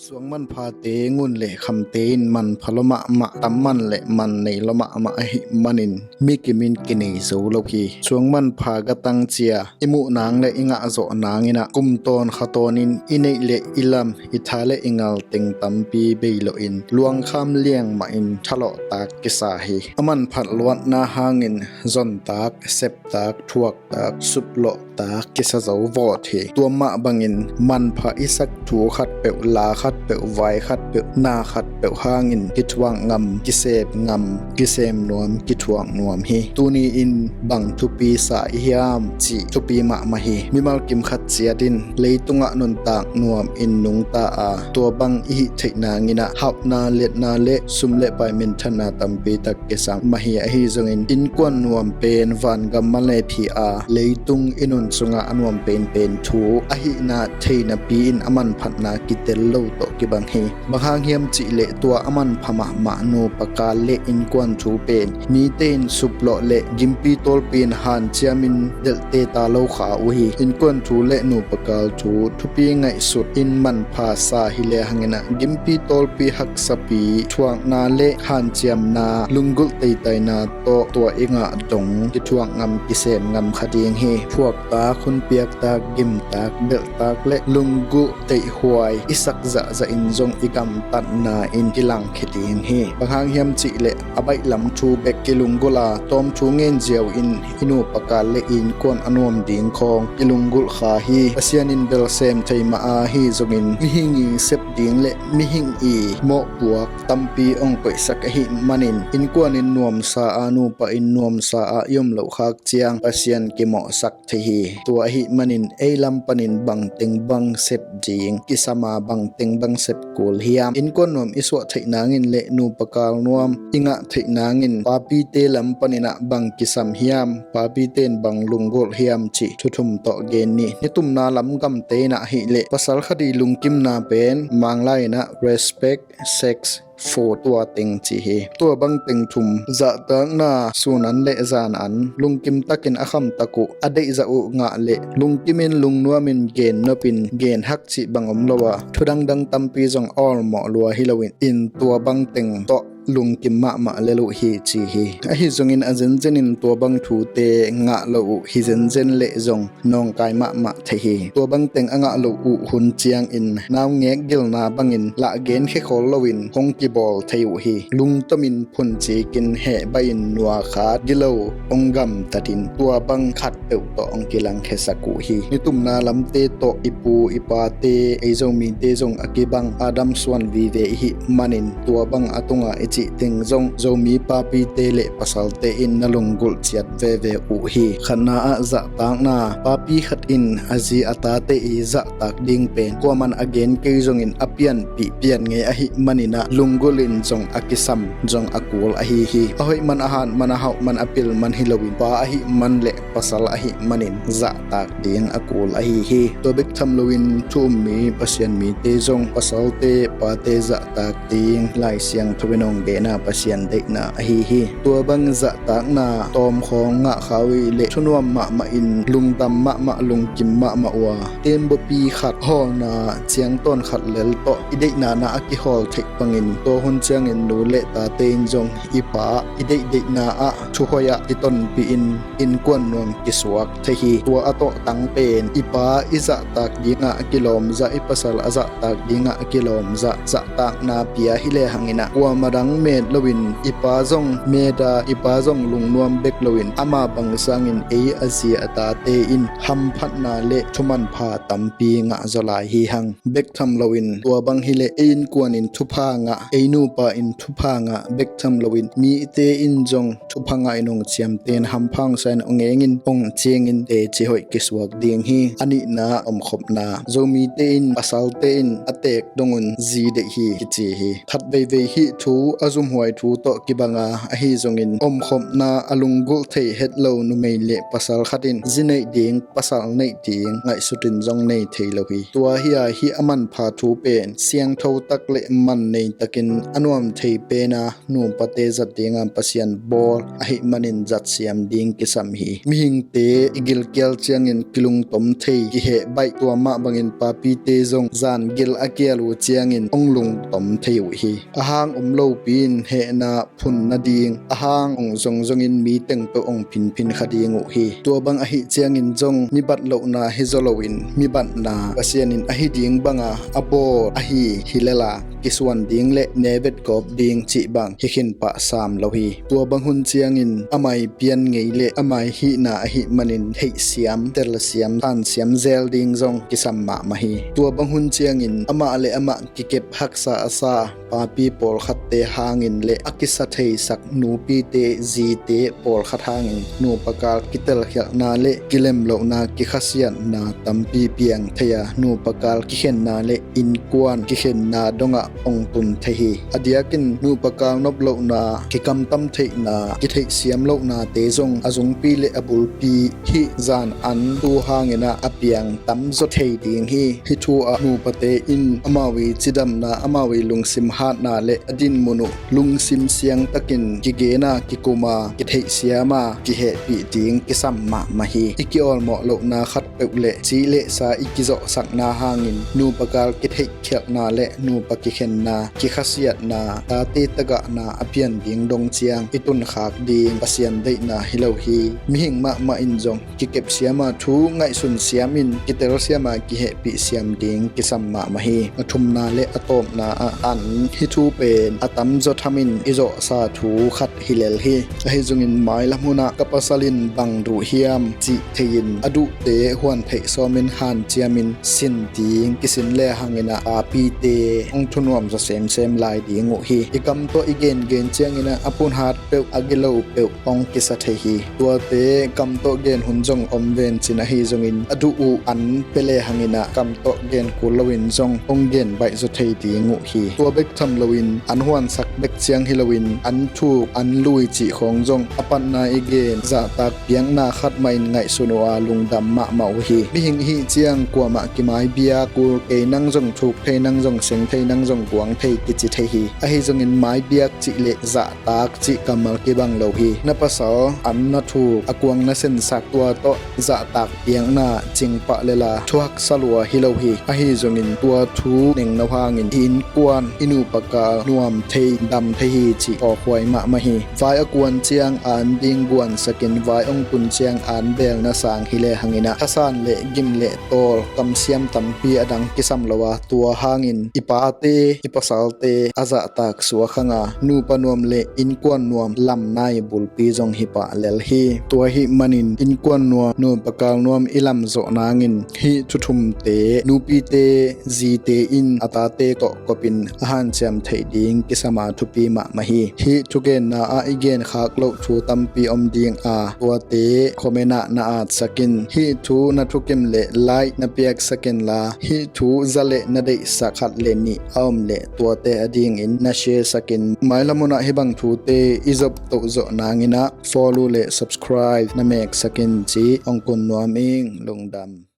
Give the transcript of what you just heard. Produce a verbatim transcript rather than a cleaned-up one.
Suang manphate ngun le khamte in manpha lua mahmah, tam man le man nei lua mahmah ahih manin mikim in kinei zo lo hi. Suang manpha gatang cia i muh nang le i ngah zawh nang in ah kum tawn kha tawn in i neih le i lam, i tha le i ngal teng tampi bei lo in luangkham liang mah in thalawhtak kisa hi. A manphat luatna hangin zontak, septak, thuaktak, suplawhtak kisa zo vawt hi. Tua mah bangin manpha i sak thu khatpeuh, la khatpeuh, vai khatpeuh, na khatpeuh hangin kithuak ngam, kisep ngam, kisem nuam, kithuak nuam hi. Tuni in bang thupi sa i hiam cih thupi mahmah hi. Mimal kim khat ciat in leitungah nuntak nuam in nungta a, tua bang i hih theih nang in ah hauhna, liatna le sum le pai minthanna tampi tak kisam mah hi. Ahi zongin innkuan nuam pen vangam mah le phi a, leitung i nun sungah a nuam penpen thu ahihna thei napi in a manphatna kitel lo tawh kibang hi. Bang hang hiam cih leh tua a manpha mahmah nupa kal le innkuan thu pen mite in suplawh le gimpi tawlpi in hanciam in delhte ta lo kha uh hi. Innkuan thu le nupa kal thu thupi ngaihsut in manpha sa hi le hang in ah gimpi tawlpi, haksapi, thuakna le hanciamna, lunggulh teitaina tawh tua i ngah dong kithuak ngam, kisem ngam kha ding hi. Thuaktak, hun piaktak, gimtak, delhtak le lunggulh teihhuai i sak zahzah in zong i gamtatna in kilangkhia ding hi. Bang hang hiam cih leh a baihlam thu bek kilunggulh a, tawm thu ngen ziau in i nupa kal le innkuan a nuam ding khawng kilunggulh kha hi. Pasian in bel sem thei mah ahi zongin mihing i sep ding le mihing i mawhpuak tampi hong koihsak ahih manin innkuan in nuamsa a, nupa in nuamsa a i om loh khak ciang Pasian kimawhsak thei hi. Tua ahih manin ei lam panin bangteng bang sep ding kisam a, bangteng bang sep kul hiam? Innkuan nuam i suah theih nangin le nupa kal nuam i ngah theih nangin papite lam panin ah bang kisam hiam, papite in bang lunggulh hiam cih thu thum tawh gen ni. Nitumna lam gamte in ah ahih leh pasal khat i lungkimna pen Manglai in ah respect, sex, food, tua teng ci hi. Tua bang teng thum, zahtakna, sun an le zan an, lungkim takin a khamtak uh a deihzah uh ngah le lungkim in, lungnuam in, gen nop in, gen hak cih bang om lo a, thu dangdang tampi zong awlmawh lua hi lo in, in tua bang teng tawh lungkim mahmah lel uh hi ci hi. Ahi zongin a zenzen in tua bang thute ngah lo uh hi zenzen leh zong nawngkai mahmah thei hi. Tua bang teng a ngah loh uh hun ciangin naungek gilna bangin lah genkhia khawl loin hong kibawl thei uh hi. Lungtom in phun cikin hehbaih in nuakhat gilo hong gamtatin tua bang khatpeuh tawh hong kilangkhiasak uh hi. Nitumna lamte tawh i pu i pate, ei Zomite zong a kibang a damsuan vive i hih manin tua bang a tunga i cih teng zong Zomi papite le pasalte in na lunggulh ciat veve uh hi. Khatna ah zahtakna, papi khat in a zi a tate i zahtak ding pen kuaman a gen kei zongin a pianpih pian ngei ahih manin ah lunggulh in zong a kisam zong a kul ahi hi. A hoih man, a hat man, a hauh man, a pil man hi loin pa ahih man le pasal ahih manin zahtak ding a kul ahi hi. Tua bek tham loin thu um mi Pasian mite zong pasalte pate zahtak ding Lai Siangtho in hong gen a Pasian deihna ahi hi. Tua bang zahtakna tawmkhawng ngah kha uh hi leh thunuam mahmah in, lungdam mahmah, lungkim mahmah uh a, tembaw pi khat hawlna ciangtawn khat lel tawh i deihna na a kihawl theih bangin tua hun ciangin nu le tate in zong i pa i deihdeihna ah thuhoih ah i tonpih in innkuan nuam kisuak thei hi. Tua a tawhtang pen i pa i zahtak dingah a kilawmzah, i pasal a zahtak dingah a kilawmzah, zahtakna pia hi lehang in ah kuamah dang met loin i pa zong met a, i pa zong lungnuam bek loin ama bang sangin ei a zi a tate in hamphatna le thumanpha tampi ngah zaw lai hi hang. Bek tham loin tua bang hi leh ei innkuan in thupha ngah, ei nupa in thupha ngah, bek tham loin mite in zong thupha ngah in hong ciamten, hampha hong sa in, hong eng in, hong ciing in teci hoih kisuak ding hi. A nihna omkhopna, Zomite in pasalte in a teek dong un zi deih hi kici hi. Khat veivei hih thu a zumhuai thu tawh kibang a, ahi zongin omkhopna a lunggulh thei het lo numei le pasal khat in zi neih ding, pasal neih ding ngaihsut in zong nei thei lo hi. Tua hi a, hih a manpha thu pen siangtho tak le man nei takin a nuam thei pen a, nupate zat dinga Pasian bawl ahih manin zat siam ding kisam hi. Mihingte i gilkial ciangin kilungtom thei, kiheh baih, tua mah bangin papite zong zan gil a kial uh ciangin hong lungtom thei uh hi. A hang om lopi in hehna phun nading, a hang hong zongzongin mi teng peuh hong phinphin kha ding uh hi. Tua bang ahih ciangin zong mi bat lohna hi zaw loin, mi batna Pasian in ahi ding banga a bawl ahi hi lel a, kisuan ding le nevet gawp ding cih bang hi khin pah sam lo hi. Tua bang hun ciangin a mai pian ngei le a mai hihna ahih manin theihsiam, telsiam, thansiam zel ding zong kisam mahmah hi. Tua bang hun ciangin amah le amah kikep haksa a sa papi pawlkhatte hangin le a kisa theisak nupite, zite pawlkhat hangin nupa kal kitelkhialhna le kilem lohna, kikhasiatna tampi piang thei a, nupa kal kikhenna le innkuan kikhenna dongah hong tun thei hi. A diakin nupa kal nop lohna, kikamtam theihna, kitheihsiam lohnate zong a zungpi le a bulpi hih zan an tu hangin ah a piang tamzaw thei ding hi. Hih thu ah nupate in amau i cidamna, amau i lungsim hatna le a dinmun uh lungsim siangtakin kigen a, kikum a, kitheihsiam a, kihehpih ding kisam mahmah hi. I kiawlmawh lohna khat peuh le cih le sa i kizawhsakna hangin nupa kal kitheihkhialhna le nupa kikhenna, kikhasiatna, tate tagahna a pian ding dong ciang i tunkhak ding Pasian deihna hi lo hi. Mihing mahmah in zong kikep siam a, thu ngaihsun siam in kitel siam a, kihehpih siam ding kisam mahmah hi. A thumna le a tawpna ah an hih thu pen a tamzaw thamin i zawhsa thu khat hi lel hi. Ahi zongin mailam hunah ka pasal in bang duh hiam cih thei-in a duhte huan theih sawmin hanciamin sin ding, kisin le hangin ah papite hong thunuam zaw semsem lai ding uh hi. I kam tawh i gengen ciangin ah a phunhat peuh, a gilo peuh hong kisa thei hi. Tuate kam tawh gen hun zong om vencin, ahi zongin a duh uh an pia le hangin ah kam tawh gen kul loin zong hong gen baih zaw thei ding uh hi. Tua bek tham loin an huansak bek ciang hi loin an thuk, an lui cih khawng zong a patna i gen zahtak piakna khat mahin ngaihsun uh a, lungdam mahmah uh hi. Mihing i hih ciang kuamah kimaibiak kul, kei nang zong thuk thei, nang zong seng thei, nang zong kuang thei kici thei hi. Ahi zongin maibiak cih le zahtak cih kammal kibang lo hi. Na pasal an na thuk, a kuang na sensak, tua tawh zahtak piakna cingpah lela thuhaksa lua hi lo hi. Ahi zongin tua thu nengno hangin i innkuan, i nupa kal nuam thei, dam thei hi cih phawkhuai mahmah hi. Vai a kuan ciang an ding guansakin, vai hong tun ciang an belna sang hi le hangin ah thasan le gim le tawl, kamsiam tampi a dang kisam lo a, tua hangin i pate, i pasalte a zahtak suak hang a, nupa nuam le innkuan nuam lamna i bulpi zong hi pah lel hi. Tua ahih manin innkuan nuam, nupa kal nuam i lamzawh nangin hih thu thumte nupite, zite in a tate tawh kopin a hanciam theih ding kisam a, thupi mahmah hi. Hih thugenna ah i genkhak loh thu tampi om ding a, tuate comment ah na atsak in. Hih thu na thukim le like na piaksak inla, hih thu za le na deihsak khat le nih a om le tuate adingin na share sak in. Mailam hunah hih bang thute i zop toh zawh nangin ah follow le subscribe na meksak in ci hong kun nuam ing. Lungdam.